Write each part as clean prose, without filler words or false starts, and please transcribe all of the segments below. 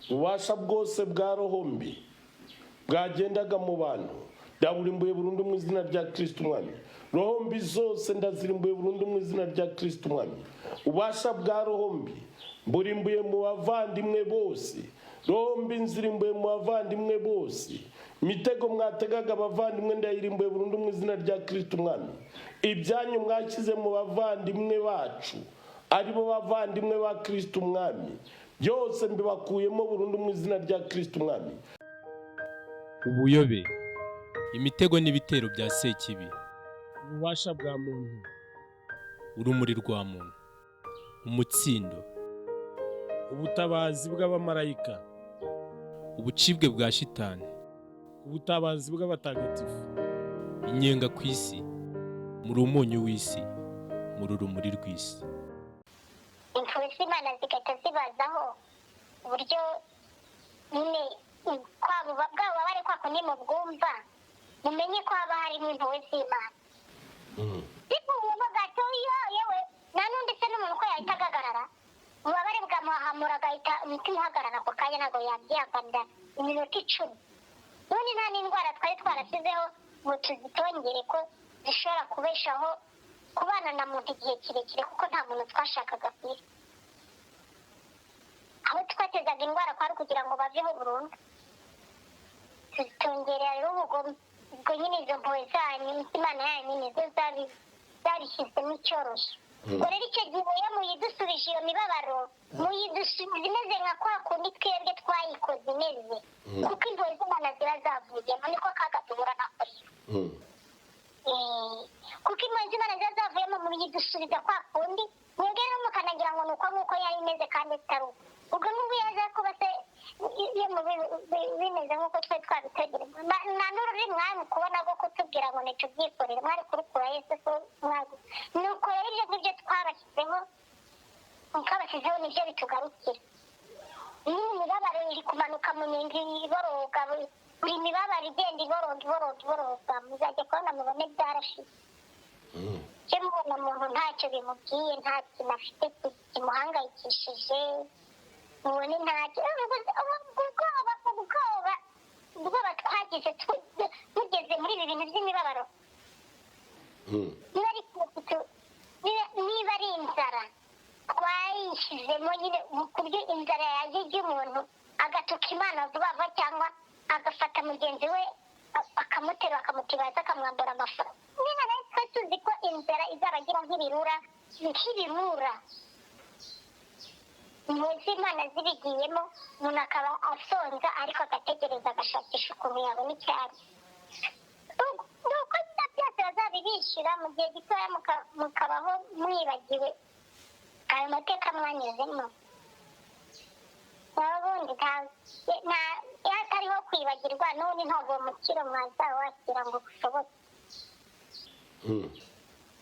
Ububasha bwose bwa roho mbi bwagendaga mu bantu ndaburimbuye burundu mu izina rya Kristo Umwami. Roho mbi zose ndazirimbuye burundu mu izina rya Kristo Umwami. Ububasha bwa roho mbi mburimbuye mu bavandimwe bose. Roho mbi nzirimbuye mu bavandimwe bose. Imitego mwategaga abavandimwe ndayirimbuye burundu mu izina rya Kristo Umwami. Ibyanyu mwashyize mu bavandimwe bacu, aribo bavandimwe ba Kristo Umwami, byose mbibakuyemo burundu mu izina rya Kristo Umwami. Ubuyobe, imitego n'ibitero bya Sekibi. Ububasha bwa muntu. Urumuri rwa muntu, umutsindo. Ubutabazi bw'abamarayika. Ubucibwe bwa Shitani. Ubutabazi bw'abatagatifu. Inyenga ku isi. Muri umunyu w'isi, muri urumuri rw'isi. Impuhwe z'Imana zigahita zibazaho uburyo nyine kwa bwa bubabare kwa kundi mubwumva, mumenye ko haba harimo impuhwe z'Imana zivuyemo gatoya. Yewe, nta n'undi se n'umuntu ko yahita agahagarara, ububabare bwamuhahamura, agahita umutima uhagarara ako kanya, ntabwo yabyihanganira iminota 10. Ubundi nta n'indwara twari twarasizeho ngo tuzitongere ko zishobora kubeshaho kubana na muntu igihe kirekire, kuko nta muntu twashakaga ku isi. Aho twatezaga indwara kwari kugira ngo baveho burundu. Tuzitongerera rero ubugome. Ubwo nyine izo mpuhwe zanyu, Imana yanyu, nizo zabishyizemo icyoroshyo. Ubwo rero icyo gihe iyo muyidusubije iyo mibabaro, muyidusubiza imeze nka kwa kundi twebwe twayikoze imeze, kuko impuhwe z'Imana ziba zavuyemo. Niko kaga duhura nako rero. Kuko impuhwe z'Imana ziba zavuyemo, muyidusubiza kwa kundi mwebwe rero mukanagira ngo ni uko nguko yari imeze kandi atari uko. Ubwo n'ubu yaza kuba se iyo bimeze nk'uko twari twabitegereje, nta n'ururimi mwari kubona rwo kutubwira ngo ntitubyikorere, mwari kurukura Yesu ko mwari. Nuko rero ibyo ngibyo twabashyizeho nibyo bitugarukira. Nyine imibabaro iri kumanuka mu nyenga iboroga, buri mibabaro igenda iboroga, iboroga, iboroga, muzajya kubona mubone byarashize. Icyo mubona muntu ntacyo bimubwiye, nta kintu afite kimuhangayikishije, mubone ntacyo. Ubwoba, ubwoba, ubwoba twagize tugeze muri ibi bintu by'imibabaro, niba ari niba ari inzara twayishyizemo nyine, ku buryo inzara yajya ijya umuntu agatuka Imana vuba vuba, cyangwa agafata mugenzi we akamutera, akamutibaza, akamwambura amafaranga. Niba nawe twe tuzi ko inzara izabagira nk'ibirura, nk'ibirura, impuhwe z'Imana zibigiyemo, umuntu akaba asonza ariko agategereza, agashakisha ukuntu yabona icyari. Ni uko nyine byose bazabibishyura mu gihe gitoya, mukabaho mwibagiwe ayo mateka mwanyuzemo. Naho ubundi iyo hatariho kwibagirwa, n'ubundi ntabwo uwo mukiro mwazawakira ngo ushoboke,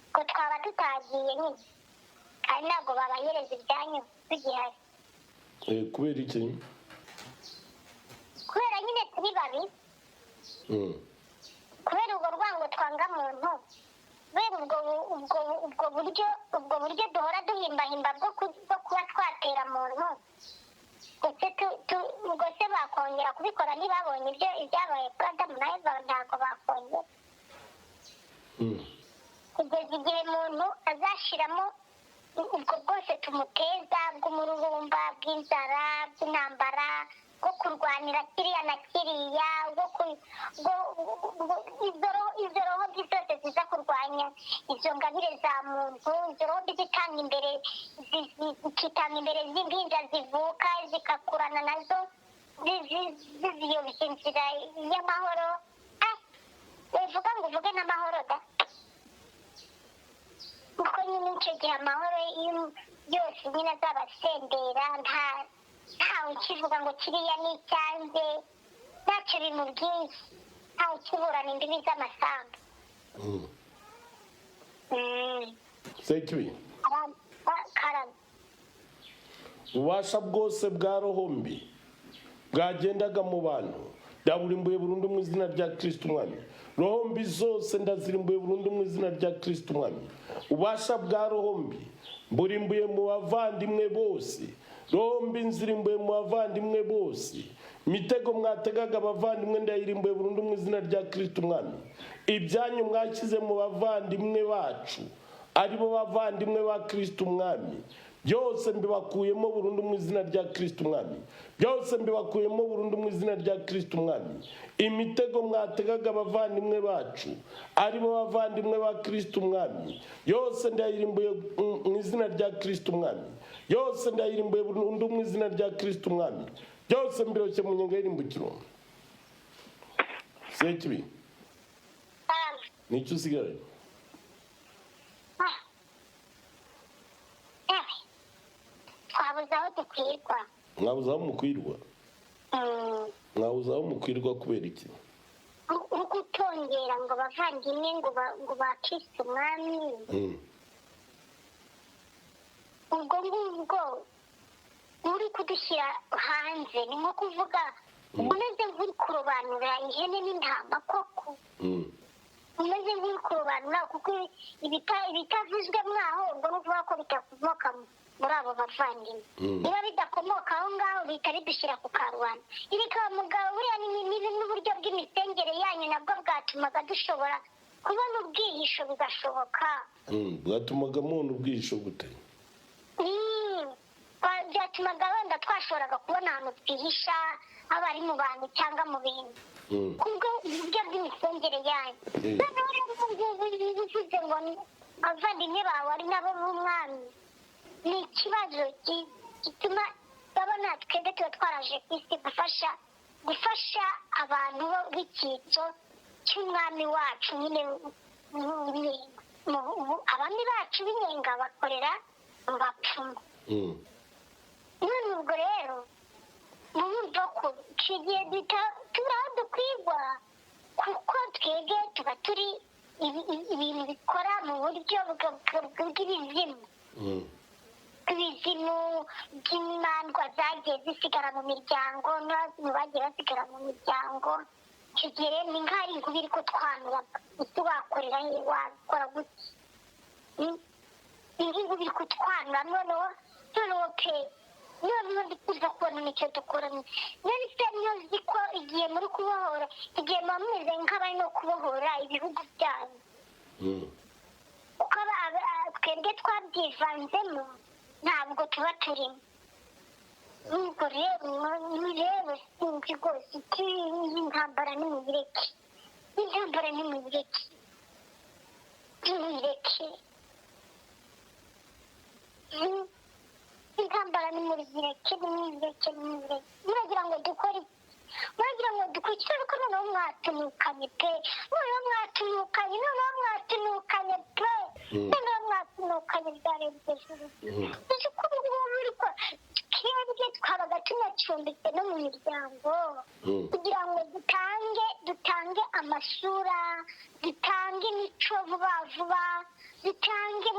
ngo twaba tutagiye nyine, kandi ntabwo babahereza ibyanyu tugihari. Kubera iki? Kubera nyine turi babi. Kubera urwo rwango twanga muntu, kubera ubwo buryo duhora duhimbahimba bwo kuba twatera muntu. Ndetse ubwo se bakongera kubikora ntibabonye ibyo ibyabaye kuri Adamu na Eva? Ntabwo bakongera, kugeza igihe muntu azashiramo ubwo bwose tumuteza bw'umururumba, bw'inzara, bw'intambara, bwo kurwanira kiriya na kiriya, bwo izo roho mbi zose ziza kurwanya izo ngabire za muntu, izo roho mbi zitanga imbere, zikitanga imbere z'impinja zivuka, zikakurana nazo, ziziyobya inzira y'amahoro. Ah, uvuga ngo uvuge n'amahoro da, kuko nyine icyo gihe amahoro yose nyine azaba asendera, ntawe ukivuga ngo kiriya ni icyanjye, ntacyo bimubwiye, ntawe ukiburana imbibi z'amasambu. Sekibi. Karame. Ububasha bwose bwa roho mbi bwagendaga mu bantu ndaburimbuye burundu mu izina rya Kristo Umwami. Roho mbi zose ndazirimbuye burundu mu izina rya Kristo Umwami. Ububasha bwa roho mbi mburimbuye mu bavandimwe bose. Roho mbi nzirimbuye mu bavandimwe bose. Imitego mwategaga abavandimwe ndayirimbuye burundu mu izina rya Kristo Umwami. Ibyanyu mwashyize mu bavandimwe bacu, aribo bavandimwe ba Kristo Umwami, byose mbibakuyemo burundu mu izina rya Kristo Umwami. Byose mbibakuyemo burundu mu izina rya Kristo Umwami. Imitego mwategaga abavandimwe bacu, aribo bavandimwe ba Kristo Umwami, yose ndayirimbuye mu izina rya Kristo Umwami. Yose ndayirimbuye burundu mu izina rya Kristo Umwami. Byose mbiroshye mu nyenga y'irimbukiro. Sekibi, nicyo usigaranye. Ah. Ewe, twabuze aho dukwirwa. Mwabuze aho mukwirwa? Mwabuze aho mukwirwa kubera iki? Uri gutongera ngo bavandimwe, ngo ba Kristo Umwami. Ubwo ngubwo uri kudushyira hanze ni nko kuvuga umeze nk'uri kurobanura ihene n'intama koko. Umeze nk'uri kurobanura, kuko ibitavuzwe mwaho, ubwo ni ukuvuga ko bidakomoka muri abo bavandimwe. Niba bidakomoka aho ngaho, bihita bidushyira ku karubanda. Ireka mugabo, buriya n'uburyo bw'imisengere yanyu nabwo bwatumaga dushobora kubona ubwihisho, bigashoboka. Bwatumaga mubona ubwihisho gute? Byatumaga wenda twashoboraga kubona ahantu twihisha, haba ari mu bantu cyangwa mu bintu, kubwo uburyo bw'imisengere yanyu. Noneho rero ubu ngubu iyo uvuze ngo abavandimwe bawe ari nabo b'umwami, ni ikibazo gituma babona twebwe tuba twaraje ku isi gufasha abantu b'icyitso cy'umwami wacu nyine w'inyenga. Abami bacu b'inyenga bakorera mu bapfumu. None ubwo rero murumva ko icyo gihe duhita turi aho dukwirwa, kuko twebwe tuba turi ibintu bikora mu buryo bw'ibizimu, bw'ibizimu by'imandwa zagiye zisigara mu miryango, n'abazimu bagiye basigara mu miryango. Icyo gihe rero ni nk'aho ari inkuba iri kutwanura. Ese wakorera he? Wakora gute? Ni nk'inkuba iri kutwanura. Noneho pe, noneho ndi kuza kubona nicyo dukora. None se ntuzi ko igihe muri kubohora, igihe muba mumeze nk'abari no kubohora ibihugu byanyu, kuko twebwe twabyivanzemo, ntabwo tuba turimo. Ubwo rero ni rero sinzi rwose iki. Iyi ntambara nimuyireke, intambara nimuyireke, nimuyireke. Intambara nimuyireke, nimuyireke, nimuyireke. Muragira ngo dukore iki? Muragira ngo dukore iki? Ariko noneho mwatunukanye pe, noneho mwatunukanye, noneho mwatunukanye pe. Noneho mwatunukanye byarenze ijuru. Uzi ko ubu ngubu ariko twebwe twabaga tunacumbitse no mu miryango, kugira ngo dutange amasura, dutange imico vuba vuba, dutange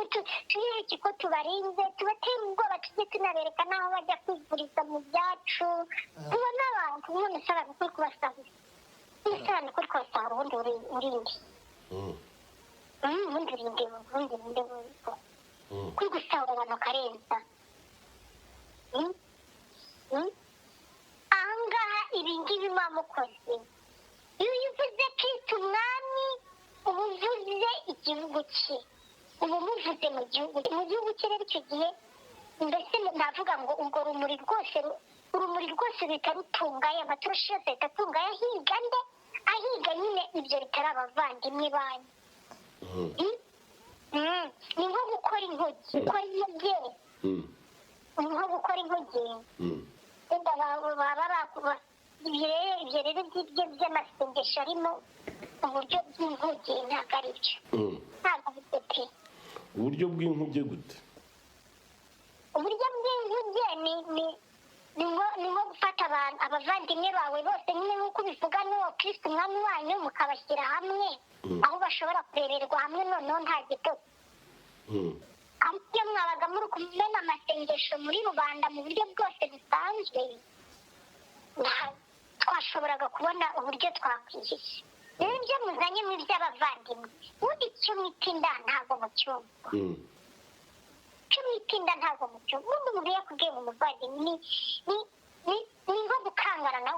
tubereke ko tubarinze, tubatera ubwoba, tujye tunabereka n'aho bajya kwivuriza mu byacu. Tubona abantu, none se abantu kuri kubasahura, none se abantu kuri kubasahura, ubundi urinde? Ubundi urinde, ubundi urinde kuri gusahura abantu ukarenza? Ahangaha ibi ngibi muba mukoze, iyo uvuze Kristo Umwami, uba uvuze igihugu cye, uba umuvuze mu gihugu cye. Rero icyo gihe mbese navuga ngo urwo rumuri rwose, urumuri rwose ruhita rutungaye, amatoroshi yose ahita atungaye ahiga nde? Ahiga nyine ibyo bitari abavandimwe banyu. Ni nko gukora inkuge, gukora inkuge. Ni nko gukora inkuge. Wenda baba bakuba ibyo rero by'ibyo by'amasengesho arimo uburyo bw'inkuge, ntabwo ari byo. Ntabwo ari byo pe. Uburyo bw'inkuge gute? Uburyo bw'inkuge ni nko gufata abantu, abavandimwe bawe bose nyine, nk'uko ubivuga, n'uwo Kristo Umwami wanyu, mukabashyira hamwe aho bashobora kureberwa hamwe, noneho nta gitotsi. Ariko iyo mwabaga muri kumena amasengesho muri rubanda mu buryo bwose busanzwe, twashoboraga kubona uburyo twakwihisha. Rero ibyo muzanye mu iby'abavandimwe, ubundi icyo mwita inda ntabwo mucyumva. Icyo mwitinda ntabwo mucyo. Ubundi umuntu yakubwiye mu muvandimwe ni nko gukangarana.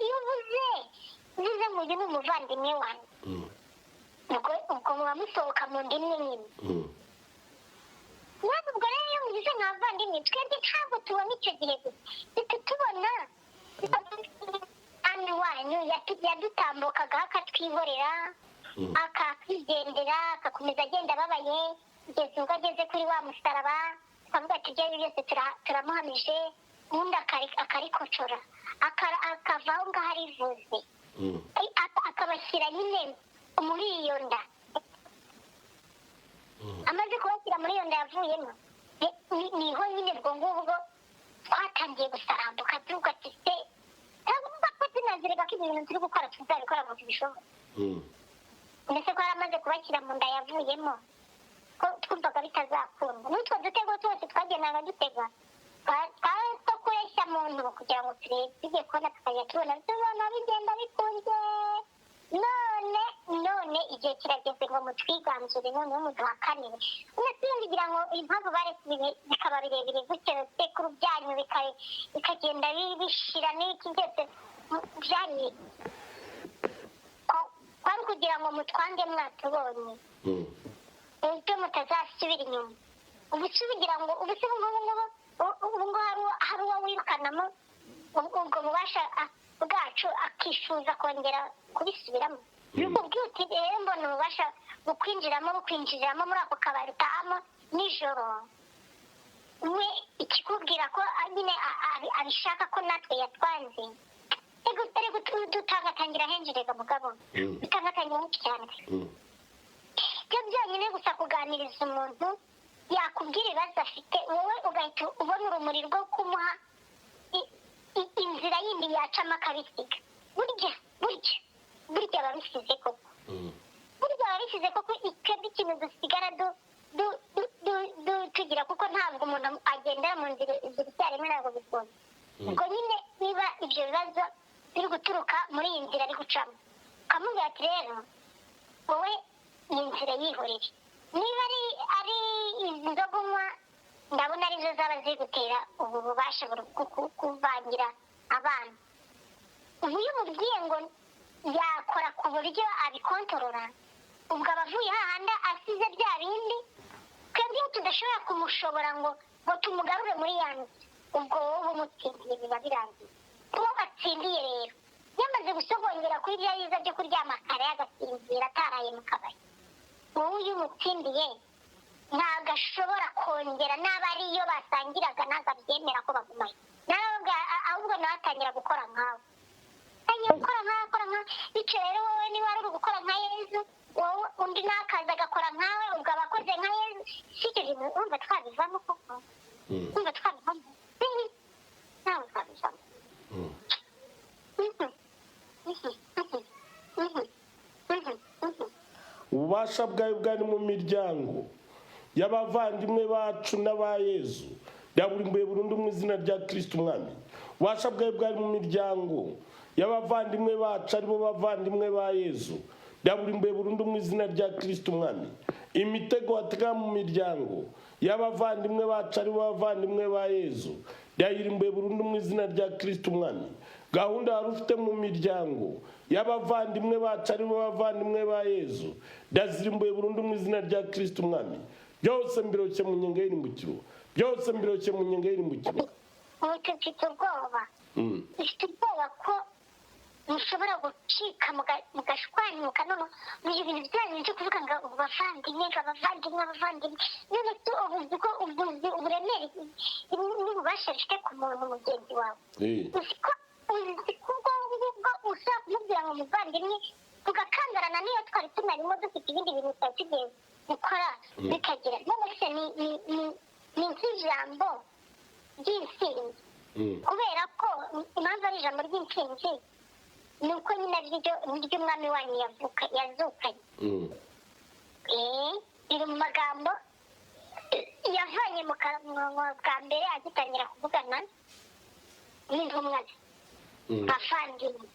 Iyo uvuze ngo uyu ni umuvandimwe wanjye, ubwo muba musohoka mu nda imwe nyine. Ntabwo ubwo rero iyo mugize nk'abavandimwe, twebwe ntabwo tubona icyo gihe gusa, duhita tubona umwami wanyu yadutambukagaho akatwihorera, akakwigendera, agakomeza agenda ababaye kugeza ubwo ageze kuri wa musaraba, tukavuga ati ibyo ari byo byose turamuhamije. Ubundi akarikocora, akava aho ngaho arivuze, akabashyira nyine muri iyo nda. Amaze kubashyira muri iyo nda yavuyemo, niho nyine ubwo ngubwo twatangiye gusarambuka, tuvuga ati se ntabwo ko tunazireka ko ibintu turi gukora tuzabikora ngo tubishobore. Mbese ko yari amaze kubashyira mu nda yavuyemo, ko twumvaga bitazakunda, n'utwo dutego twose twagendaga dutega twari two kureshya muntu kugira ngo turebe, tugiye kubona tukajya tubona bigenda bikunze. None igihe kirageze ngo mutwiganzure, noneho muduhakanire. Ngira ngo impamvu baretse ibi bikaba birebire gutyo, ibisekuru byanyu bikagenda bishira n'ibiki byose, byari kwari kugira ngo mutwange mwatubonye, ejo mutazasubira inyuma. Ubu se ugira ngo ubu se ubu ngubu ubu ngubu hari uwo wirukanamo ubwo bubasha bwacu akifuza kongera kubisubiramo? Ubwiye uti rero mbona ububasha bukwinjiramo, bukwinjiriramo muri ako kabari utahamo nijoro, we ikikubwira ko nyine abishaka ko natwe yatwanze. Ego dutangatangira henshi rega mugabo, dutangatangira henshi cyane. Byo byonyine gusa kuganiriza umuntu, yakubwira ibibazo afite, wowe ugahita ubona urumuri rwo kumuha inzira yindi yacamo akabisiga. Burya ababisize koko, burya ababisize koko, twebwe ikintu dusigara tugira, kuko ntabwo umuntu agendera mu nzira ebyiri icyarimwe, ntabwo bikunda. Ubwo nyine niba ibyo bibazo biri guturuka muri iyi nzira ari gucamo, ukamubwira ati rero wowe iyi nzira yihorere, niba ari izi nzoga unywa, ndabona arizo zaba ziri gutera ubu bubasha buri kuvangira abana. Ubu iyo umubwiye ngo yakora ku buryo abikontorora, ubwo aba avuye hahandi asize bya bindi. Twebwe iyo tudashobora kumushobora ngo tumugarure muri ya nzu, ubwo wowe uba umutsindiye, biba birangiye. Uwo atsindiye rero yamaze gusogongera kuri bya byiza byo kuryama kare agasinzira ataraye mu kabari, wowe iyo umutsindiye ntabwo ashobora kongera, n'aba ariyo basangiraga ntabwo abyemera ko bagumayo. Nawe ahubwo nawe atangira gukora nkawe, atangira gukora nkawe, akora nkawe. Bityo rero wowe niba wari uri gukora nka Yezu, wowe undi nawe akaza agakora nkawe, ubwo aba akoze nka Yezu. Si ibyo bintu urumva twabivamo koko? Urumva twabivamo? Ntabwo twabivamo. Mhm. Mhm, mhm, mhm, mhm, mhm. Ububasha bwawe bwari mu miryango y'abavandimwe bacu n'aba Yezu byaburimbuye burundu mu izina rya Kristo Umwami. Ububasha bwawe bwari mu miryango y'abavandimwe bacu aribo bavandimwe ba Yezu byaburimbuye burundu mu izina rya Kristo Umwami. Imitego watega mu miryango y'abavandimwe bacu aribo bavandimwe ba Yezu byayirimbuye burundu mu izina rya Kristo Umwami. Gahunda wari ufite mu miryango y'abavandimwe bacu aribo bavandimwe ba Yezu byazirimbuye burundu mu izina rya Kristo Umwami. Byose mbiroshye mu nyenga y'irimbukiro, byose mbiroshye mu nyenga y'irimbukiro. Ubu dufite ubwoba, dufite ubwoba ko mushobora gucika mugashwanyuka. None mu ibintu byanyu byo kuvuga ngo ubu bavandimwe, ngo abavandimwe, abavandimwe, none se ubu uzi ko ubu uzi uburemere n'ububasha bifite ku muntu mugenzi wawe? Uzi ko ubwo ngubwo ushobora kumubwira ngo umuvandimwe, tugakangarana, niyo twari tunarimo dufite ibindi bintu twari tugiye gukora bikagira. None se ni nk'ijambo ry'intsinzi, kubera ko impamvu ari ijambo ry'intsinzi ni uko nyine ariryo niryo umwami wanyu yazukanye. Riri mu magambo yavanye mu kanwa bwa mbere agitangira kuvugana n'intumwa ze, abavandimwe.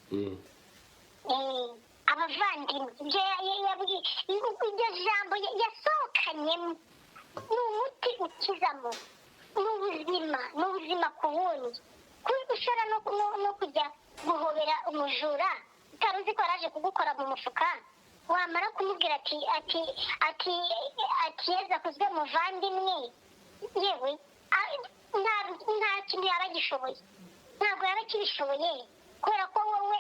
Abavandimwe, ibyo iryo jambo yasohokanyemo. Ni umuti ukizamo, ni ubuzima, ni ubuzima ku wundi. Kuba ushobora no kujya guhobera umujura utari uzi ko yaraje kugukora mu mufuka, wamara kumubwira ati "Yezu akuzwe muvandimwe," yewe, nta kintu yaba agishoboye, ntabwo yaba akibishoboye, kubera ko wowe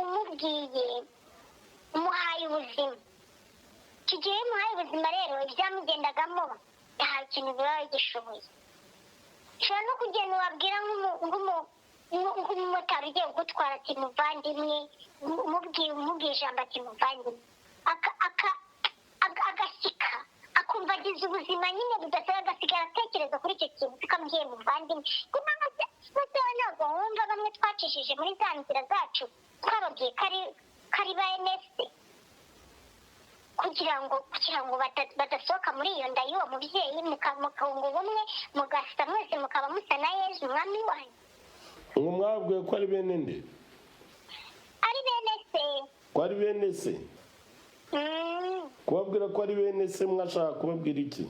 umubwiye umuhaye ubuzima. Icyo gihe iyo umuhaye ubuzima rero, ibyamugendagamo nta kintu biba bigishoboye. Ushobora no kugenda wabwira nk'umumotari ugiye kugutwara ati "Muvandimwe," umubwiye ijambo ati "Muvandimwe," agashyika akumva agize ubuzima nyine budasanzwe, agasigara atekereza kuri icyo kintu, tukamubwiye "Muvandimwe." Kuko bose ntabwo wumva, bamwe twacishije muri za nzira zacu, twababwiye ko ari ba enesi kugira ngo badasohoka muri iyo nda y'uwo mubyeyi, mukunga ubumwe, mugasa mwese, mukaba musa na Yezu umwami wanyu. Ngo mwabwiye ko ari bene nde? Ari bene se. Ko ari bene se? Mm. Kubabwira ko ari bene se, mwashaka kubabwira iki?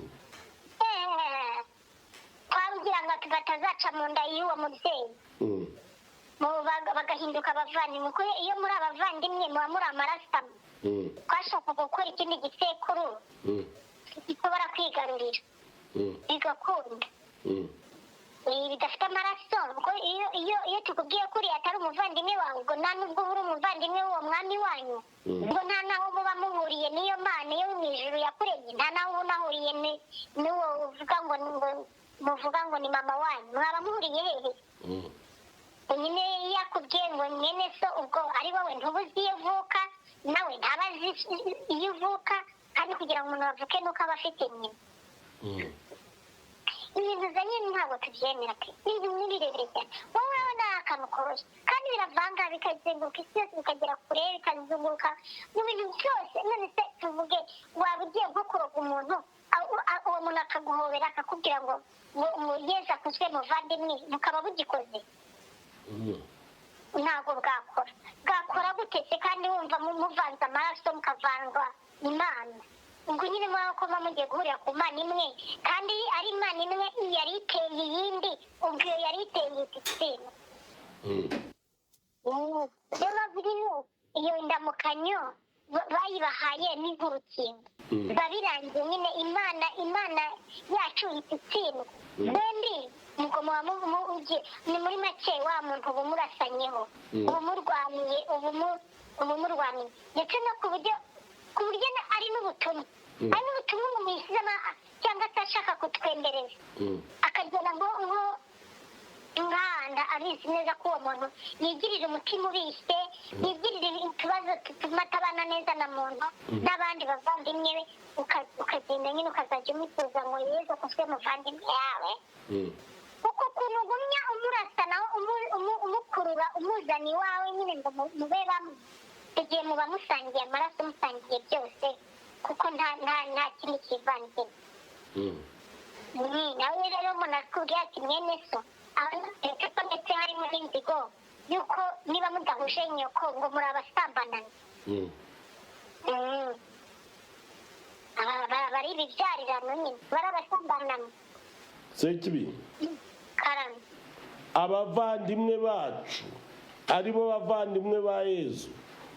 Twabwira ngo batazaca mu nda y'uwo mubyeyi, bagahinduka abavandimwe, kuko iyo muri abavandimwe muba muri amaraso amwe. Twashakaga gukora ikindi gisekuru gishobora kwigarurira, bigakunda, bidafite amaraso, kuko iyo tukubwiye ko uriya atari umuvandimwe wawe, ubwo nta nubwo uba uri umuvandimwe w'uwo mwami wanyu. Ubwo nta naho muba muhuriye n'iyo Mana yo mu ijuru yakuremye, nta naho uba unahuriye n'uwo uvuga ngo muvuga ngo ni mama wanyu. Mwaba muhuriye hehe? Nyine iyo akubwiye ngo mwene so, ubwo ari wowe ntuba uzi iyo uvuka, nawe ntaba azi iyo uvuka, kandi kugira ngo umuntu avuke nuko aba afite nyina. Ibintu uzanye ntabwo tubyemera pe, ni ibintu ni birebire cyane. Wowe urabona ari akantu koroshye, kandi biravanga, bikazenguruka isi yose, bikagera kure, bikazunguruka mu bintu byose. None se tuvuge waba ugiye nko kuroga umuntu, uwo muntu akaguhobera, akakubwira ngo "Yezu akuzwe muvandimwe," bukaba bugikoze? Ntabwo bwakora. Bwakora gute se kandi wumva muvanze amaraso, mukavangwa Imana? Ubwo nyine muba ko muba mugiye guhurira ku Mana imwe, kandi ari Imana imwe yari iteye iyindi, ubwo iyo yari iteye igitsina. Niyo mpamvu rero iyo ndamukanyo bayibahaye ni nk'urukingo. Biba birangiye nyine, Imana yacu ihita itsindwa mwembi. Ubwo muba ni muri make wa muntu uba umurasanyeho, uba umurwaniye, uba umurwaniye, ndetse no ku buryo ari n'ubutumwa, ari n'ubutumwa umuntu yishyizemo, cyangwa se ashaka kutwembereza, akagera ngo nk'ahantu abizi neza ko uwo muntu yigirira umutima ubishye, yigirira utubazo dutuma atabana neza na muntu n'abandi bavandimwe be, ukagenda nyine ukazajya umutoza ngo "Yezu akuzwe muvandimwe" yawe. Uko kuntu ugumya umurasa nawe, umukurura, umuzana iwawe nyine ngo mube bamwe, igihe muba musangiye amaraso, musangiye byose, kuko nta kindi kivanzemo. Nawe rero umuntu akubwira ati "Mwene so," ndetse ko ndetse harimo n'inzigo yuko niba mudahuje nyoko ngo muri abasambanana. Bari ibibyarirano nyine, bari abasambanana. Sekibi. Karame. Abavandimwe bacu, aribo bavandimwe ba Yezu,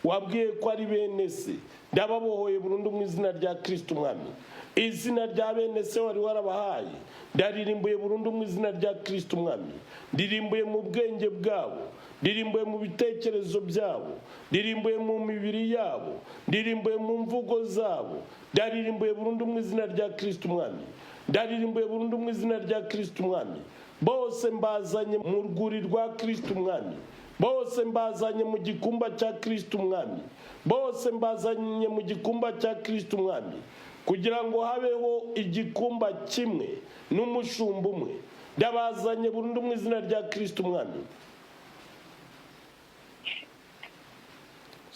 wabwiye ko ari bene se, ndababohoye burundu mu izina rya Kristo Umwami. Izina rya bene se wari warabahaye ndaririmbuye burundu mu izina rya Kristo Umwami. Ndirimbuye mu bwenge bwabo, ndirimbuye mu bitekerezo byabo, ndirimbuye mu mibiri yabo, ndirimbuye mu mvugo zabo. Ndaririmbuye burundu mu izina rya Kristo Umwami. Ndaririmbuye burundu mu izina rya Kristo Umwami. Bose mbazanye mu rwuri rwa Kristo Umwami, bose mbazanye mu gikumba cya Kristo Umwami, bose mbazanye mu gikumba cya Kristo Umwami, kugira ngo habeho igikumba kimwe n'umushumba umwe. Ndabazanye burundu mu izina rya Kristo Umwami.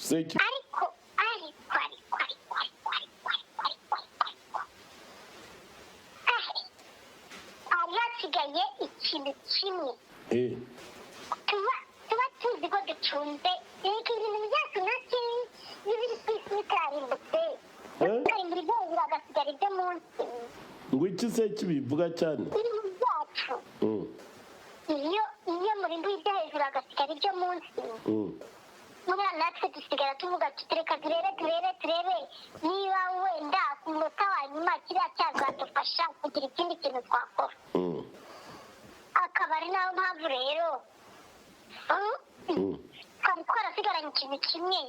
Ariko hari hasigaye ikintu kimwe. Tuba tuzi ko ducunze reka ibintu byacu nka kimwe n'ibiri ku isi bitarimbutse, bikarimbura ibyo hejuru, hagasigara ibyo munsi. Ngo iki se kibivuga cyane? Ibintu byacu, iyo murimbuye ibyo hejuru hagasigara ibyo munsi, buriya natwe dusigara tuvuga tuti: "Reka turebe, turebe, turebe niba wenda ku munota wa nyuma kiriya cyazadufasha kugira ikindi kintu twakora." Akaba ari nayo mpamvu rero twari twarasigaranye ikintu kimwe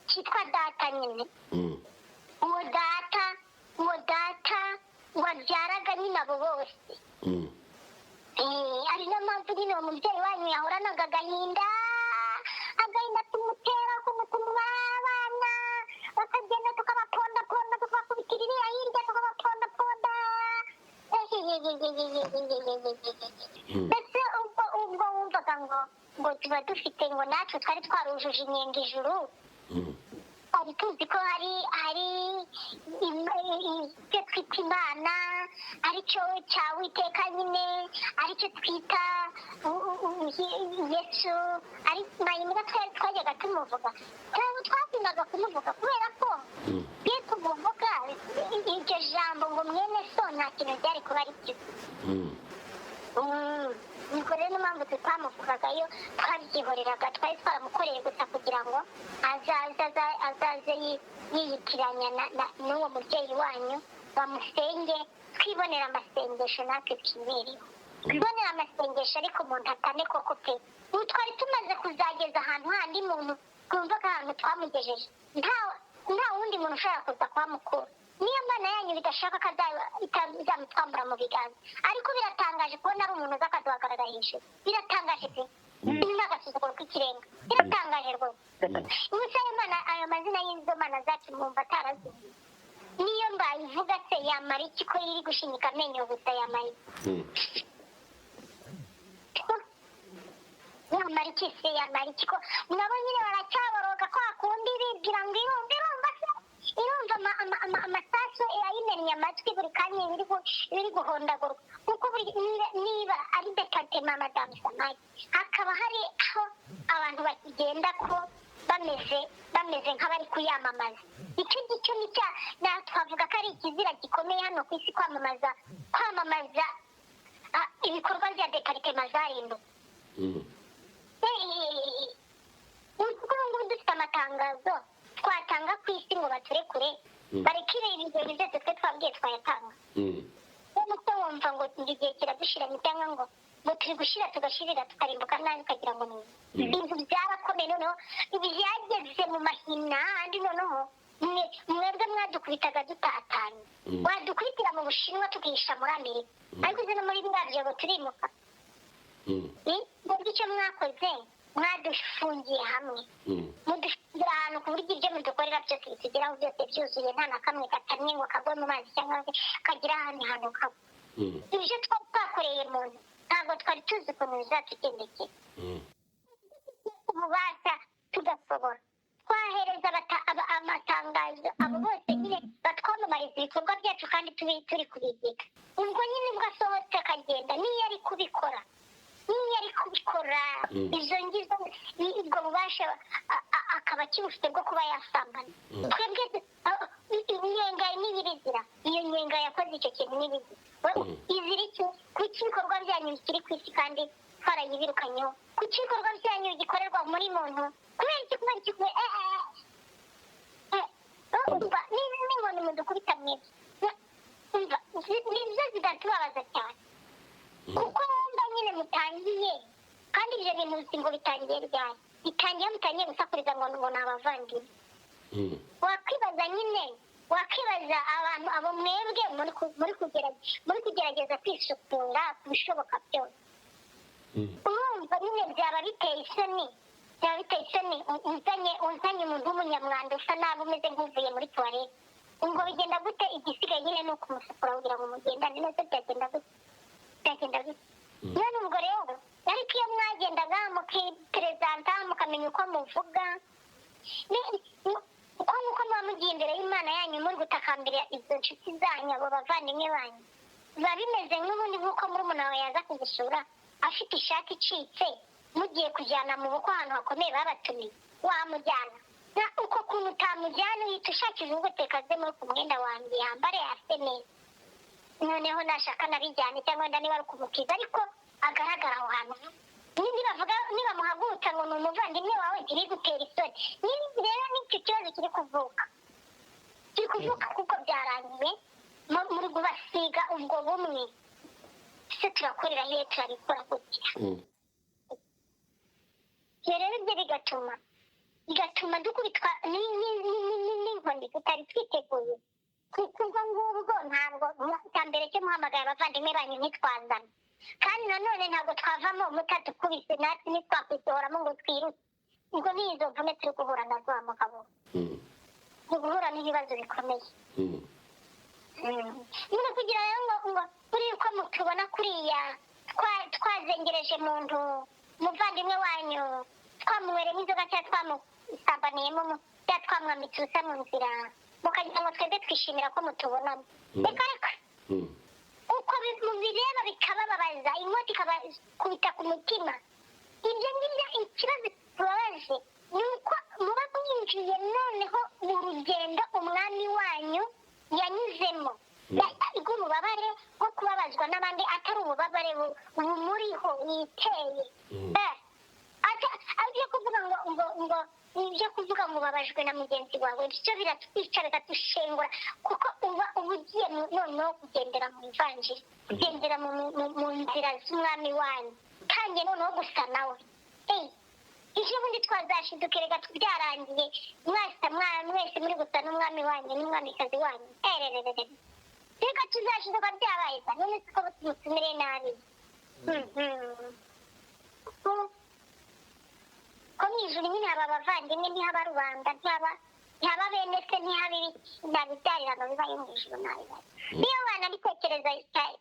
cyitwa data nyine. Uwo data wabyaraga nyine abo bose. Ari nayo mpamvu nyine uwo mubyeyi wanyu yahoranaga agahinda, agahinda tumutera kumutuma abana bakagenda, tukabapondaponda, tukabakubitira iriya hirya, tukabapondaponda. Mbese ubwo wumvaga ngo tuba dufite, ngo natwe twari twarujuje inyenga ijuru, twari tuzi ko hari icyo twita Imana, aricyo cya Witeka nyine, aricyo twita Yesu, ari mayimuna. Twari twajyaga tumuvuga, ntabwo twakundaga kumuvuga, kubera ko iyo tumuvuga iryo jambo ngo mwene so, nta kintu byari kuba ari byo. Ubwo rero niyo mpamvu tutamuvugaga, twabyihoreraga. Twari twaramukoreye gusa kugira ngo azaze yiyitiranya n'uwo mubyeyi wanyu, bamusenge, twibonera amasengesho natwe twibereho, twibonera amasengesho. Ariko umuntu atane koko pe! Ubu twari tumaze kuzageza ahantu handi muntu twumva ko ahantu twamugejeje nta wundi muntu ushobora kuza kuhamukura, niyo Mana yanyu bidashaka ko izamutwambura mu biganza. Ariko biratangaje kubona ari umuntu uza akaduhagarara hejuru. Biratangaje pe! Ibi ni agasuzuguro k'ikirenga, biratangaje rwose. Ubusa ayo mana, ayo mazina y'izo mana zacu mwumva atarazi? Niyo mbayivuga se yamara iki, ko iri gushinyika amenyo gusa? Yamara iki? Yamara iki se? Yamara iki, ko nabo nyine baracyaboroga kwa kundi, bibwira ngo irumva se? Irumva amasasu ayimennye amatwi buri kanya, biri guhondagurwa? Kuko buri niba ari département madamu Samaki, hakaba hari aho abantu bakigenda ko bameze nk'abari kuyamamaza, icyo ngicyo ni cya twavuga ko ari ikizira gikomeye hano ku isi, kwamamaza ibikorwa bya département zarimbuwe. Ubu ngubu dufite amatangazo twatanga ku isi ngo baturekure, bareke ibintu byose twe twabwiye twayatanga. Wowe se wumva ngo igihe kiradushiranye, cyangwa ngo turi gushira, tugashirira, tukarimbuka nabi, ukagira ngo ni ibintu byarakomeye. Noneho byageze mu mahina andi. Noneho mwebwe mwadukubitaga dutatanye, wadukubitira mu Bushinwa tukihisha muri Amerika, ariko uzi no muri biriya byobo turimuka. Mwebwe icyo mwakoze, mwadufungiye hamwe, mudufungira ahantu ku buryo ibyo mudukorera byose bitugeraho byose byuzuye, nta na kamwe gatamye ngo kagwe mu mazi cyangwa se kagira ahandi hantu kagwa. Ibyo twari twakoreye muntu, ntabwo twari tuzi ukuntu bizatugendekera. Ububasha tugasobora, twahereza amatangazo abo bose nyine batwamamariza ibikorwa byacu, kandi turi kubiziga. Ubwo nyine ubwo asohotse akagenda, niyo ari kubikora izo ngizo, ubwo bubasha akaba akibufite bwo kuba yasambana, twebwe inyenga n'ibibizira. Iyo nyenga yakoze icyo kintu n'ibizira izira iki? Kuki ibikorwa byanyu bikiri ku isi kandi twarayibirukanyeho? Kuki ibikorwa byanyu gikorerwa muri muntu? Kubera iki? Kubera iki? Kubera umva, niba n'inkoni mudukubita mwebwe, umva, nizo zidatubabaza cyane, kuko wumva nyine mutangiye. Kandi ibyo bintu uzi ngo bitangiye ryari? Bitangiye mutangiye gusakuriza ngo ni abavandimwe. Wakwibaza nyine, wakwibaza abantu abo mwebwe muri kugerageza kwisukura ku bishoboka byose. Urumva nyine byaba biteye isoni, byaba biteye isoni uzanye umuntu w'umunyamwanda, usa nabi, umeze nk'uvuye muri toilette. Ubwo bigenda gute? Igisigaye nyine ni ukumusukura kugira ngo mugendane neza. Byagenda gute? Byagenda gute none? Ubwo rero, ariko iyo mwagendaga mukiperezanta, mukamenya uko muvuga, uko nguko muba mugiye imbere y'Imana yanyu, muri gutakambira izo nshuti zanyu, abo bavandimwe banyu, biba bimeze nk'ubundi nk'uko murumuna wawe yaza kugusura afite ishati icitse, mugiye kujyana mu bukwe ahantu hakomeye babatumiye. Wamujyana na uko kuntu utamujyana, uhita ushakira ubwo tekaze muri ku mwenda wanjye, yambare ase neza. Noneho nashaka nabijyane, cyangwa wenda niba ari ukumukiza, ariko agaragara aho hantu. Nibavuga, nibamuhagurutsa ngo ni umuvandimwe wawe, ntibigutere isoni. Rero n'icyo kibazo kiri kuvuka, kiri kuvuka kuko byarangiye muri kubasiga ubwo bumwe. Ese turakorera hehe? Turabikora gutya. Ibyo rero, ibyo bigatuma dukubitwa n'inkoni tutari twiteguye, kuko ubwo ngubwo ntabwo cya mbere cyo muhamagara abavandimwe banyu ntitwazana, kandi nanone ntabwo twavamo mutadukubise, natwe ntitwakwisohoramo ngo twiruke. Ubwo ni izo mvune turi guhura nazo, wa mugabo, turi guhura n'ibibazo bikomeye. Nyine kugira rero ngo buriya uko mutubona kuriya twazengereje muntu umuvandimwe wanyu, twamunyweremo inzoga cyangwa twamusambaniyemo cyangwa twamwambitse ubusa mu nzira, mukagira ngo twebwe twishimira ko mutubonamo. Reka reka. Uko mubireba bikabababaza, inkota ikabakubita ku mutima. Ibyo ngibyo, ikibazo kibabaje ni uko muba mwinjiye noneho mu rugendo umwami wanyu yanyuzemo rw'ububabare bwo kubabazwa n'abandi, atari ububabare bumuriho yiteye. Ibyo kuvuga ngo ibyo kuvuga ngo ubabajwe na mugenzi wawe, byo biratwica, bikatushengura, kuko uba ugiye noneho kugendera mu ivanjiri, kugendera mu nzira z'umwami wanyu, tangiye noneho gusa nawe. Ejo bundi twazashiduka reka byarangiye, mwasa mwese muri gusa n'umwami wanyu n'umwamikazi wanyu. Erererere, reka tuzashiduka byabaye sa none siko mutumire nabi. Ko mu ijuru nyine haba abavandimwe, ntihaba rubanda, ntihaba bene se, ntihaba ibiki, nta bibyarirano bibayo mu ijuru. Ntabibayo. Niyo wanabitekereza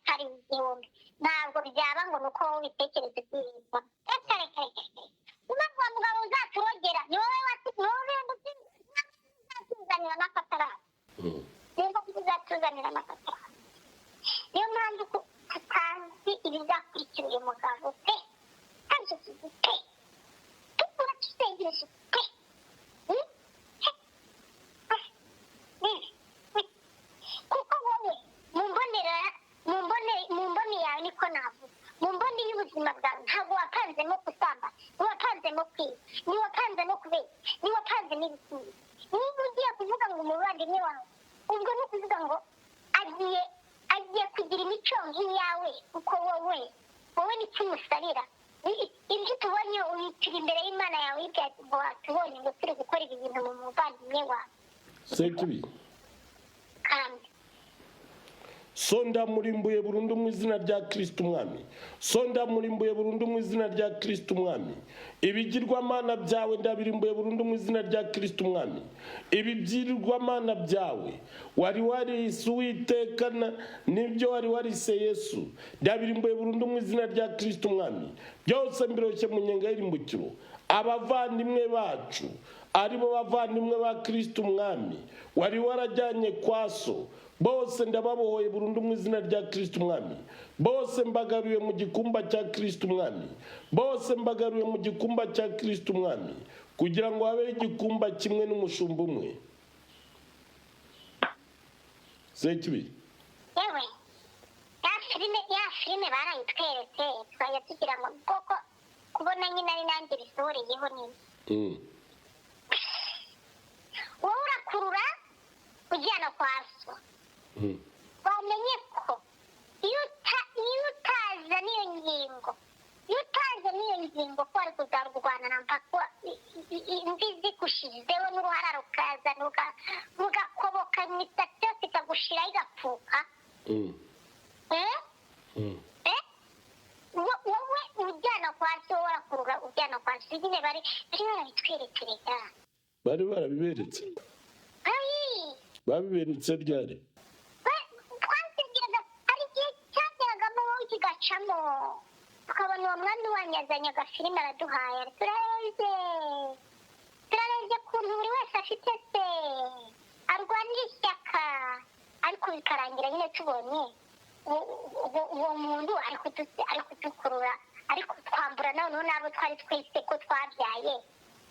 kari igihumbi, ntabwo byaba ngo ni uko wowe ubitekereza ubyiyumva. Reka reka reka reka. Impamvu wa mugabo uzaturogera ni wowe, ni wowe uzatuzanira n'akataraba. Niyo mpamvu uzatuzanira n'akataraba. Niyo mpamvu tutazi ibizakurikira uyu mugabo pe, ntabyo tuzi pe, tukura tutegereje pe. He. Ah. Kuko wowe mu mbonera mu mbone mu mboni yawe, niko navuga, mu mboni y'ubuzima bwawe, ntabwo wapanzemo gusamba, ntiwapanzemo kwiba, ntiwapanzemo kubeshya, ntiwapanzemo ibikindi. Niba ugiye kuvuga ngo umuvandimwe wawe, ubwo ni ukuvuga ngo agiye kugira imico nk'iyawe, kuko wowe nicyo umusabira. Ibyo tubonye ubitira imbere y'Imana yawe, wibwira ngo watubonye ngo turi gukora ibi bintu mu muvandimwe wawe. Sekibi. Kandi So ndamurimbuye burundu mu izina rya Kristo Umwami. So ndamurimbuye burundu mu izina rya Kristo Umwami. Ibigirwamana byawe ndabirimbuye burundu mu izina rya Kristo Umwami. Ibigirwamana byawe wari warise Uwiteka n'ibyo wari warise Yesu, ndabirimbuye burundu mu izina rya Kristo Umwami. Byose mbiroshye mu nyenga y'irimbukiro. Abavandimwe bacu, aribo bavandimwe ba Kristo Umwami wari warajyanye kwa so, bose ndababohoye burundu mu izina rya Kristo Umwami. Bose mbagaruye mu gikumba cya Kristo Umwami. Bose mbagaruye mu gikumba cya Kristo Umwami, kugira ngo habeho igikumba kimwe n'umushumba umwe. Sekibi. Yewe, ya filime barayitweretse, twajya tugira ngo koko kubona nyine ari nanjye bisohoreyeho neza. Wowe urakurura ujyana kwa so. Wamenye ko iyo utaza n'iyo ngingo, iyo utaza n'iyo ngingo ko wari kuzarwana na mpaka imvi zikushizeho n'uruhara rukaza rugakoboka, imisatsi yose ikagushiraho igapfuka. Eh? Eh? Wowe ujyana kwa so, urakurura ujyana kwa so nyine, bari barabitweretse rega. Bari barabiberetse? Ayi. Babiberetse ryari? Twasengeraga, hari igihe cyageragamo wowe kigacamo, tukabona uwo mwami wanyu azanye agafilime araduhaye, turarebye, turarebye ukuntu buri wese afite se arwanira ishyaka, ariko bikarangira nyine tubonye uwo muntu ari kudukurura, ari kutwambura noneho n'abo twari twese ko twabyaye,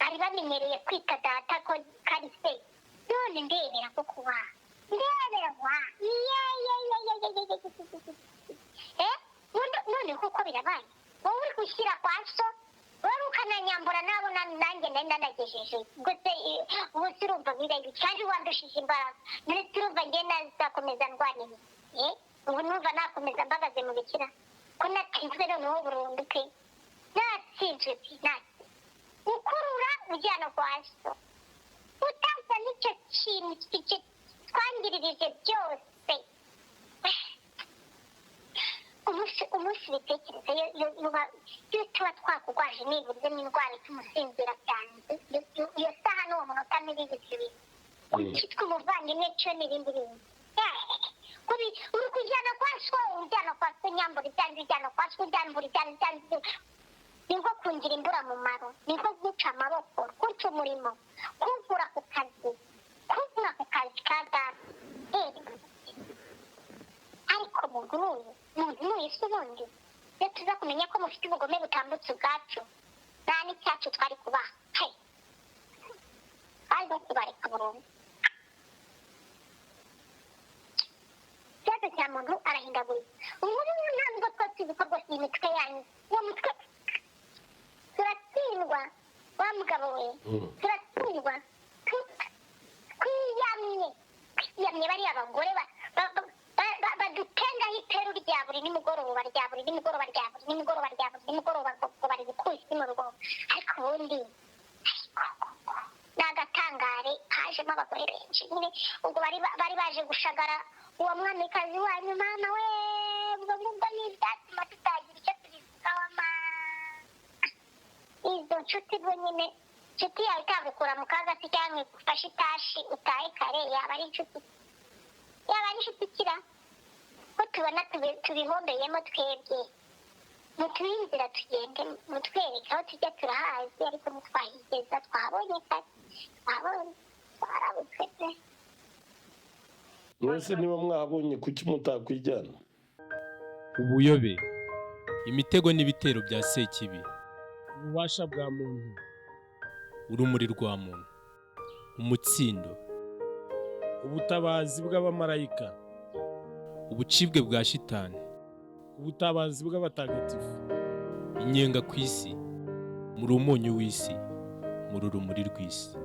bari bamenyereye kwita data ko kari se. None ndebera ko kuba Ndeberwa ye, none kuko birabaye, wowe uri gushyira kwa so, wowe ukananyambura nabo nanjye nari nanagejeje gusa. Ubu urumva bibaye kandi wandushije imbaraga. None turumva njye nazakomeza ndwanira? Ubu numva nakomeza mbagaze mu bikira ko natsinzwe noneho burundu pe, natsinzwe pe, natsinzwe. Ukurura ujyana kwa so, utaza n'icyo kintu icyo twangiririje byose. Umunsi bitekereza iyo tuba twakugwaje nibuze n'indwara ituma usinzira cyane, iyo saha n'uwo munota ntibigize ibintu cyitwa umuvandimwe cyo n'ibindi bintu. Uri kujyana kwa so, ujyana kwa so, nyambura ibyanjye, ujyana kwa so, ujyambura ibyanjye. Ni nko kungira imburamumaro, ni nko guca amaboko, guca umurimo, kuvura ku kazi, kuvura ku kazi ka data. Ariko muntu n'uyu, muntu n'uyu si ubundi iyo tuza kumenya ko mufite ubugome butambutse ubwacu, nta n'icyacu twari kubaha. Hey! Twari no kubareka burundu. Ikibazo cya muntu arahindagurika. Ubu ngubu ntabwo tuba tuzi ko rwose iyi mitwe yanyu, uwo mutwe, turatsindwa wa mugabo we. Turatsindwa. Twiyamye, twiyamye bariya bagore badutengaho iperu rya buri nimugoroba, rya buri nimugoroba, rya buri nimugoroba, rya buri nimugoroba, ngo bari gukura isi mu rugo. Ariko ubundi, ariko ni agatangare, hajemo abagore benshi nyine. Ubwo bari baje gushagara uwo mwamikazi wanyu. Mama we, ubwo ngubwo ni ibyatuma tutagira icyo tubivugaho. Ma izo nshuti bwo nyine, inshuti yawe itagukura mu kaga se cyangwa igufashe itashi utahe kare, yaba ari inshuti, yaba ari inshuti ikira ko tubona tubihombeyemo twebwe? Mutuhe inzira tugende, mutwereke aho tujya, turahazi ariko ntitwahigeza. Twahabonye kare, twahabonye, twarabutswe pe. Mwese niba mwahabonye, kuki mutakwijyana? Ubuyobe, imitego n'ibitero bya Sekibi. Ububasha bwa muntu. Urumuri rwa muntu, umutsindo. Ubutabazi bw'abamarayika. Ubucibwe bwa shitani. Ubutabazi bw'abatagatifu. Inyenga ku isi. Muri umunyu w'isi, muri urumuri rw'isi.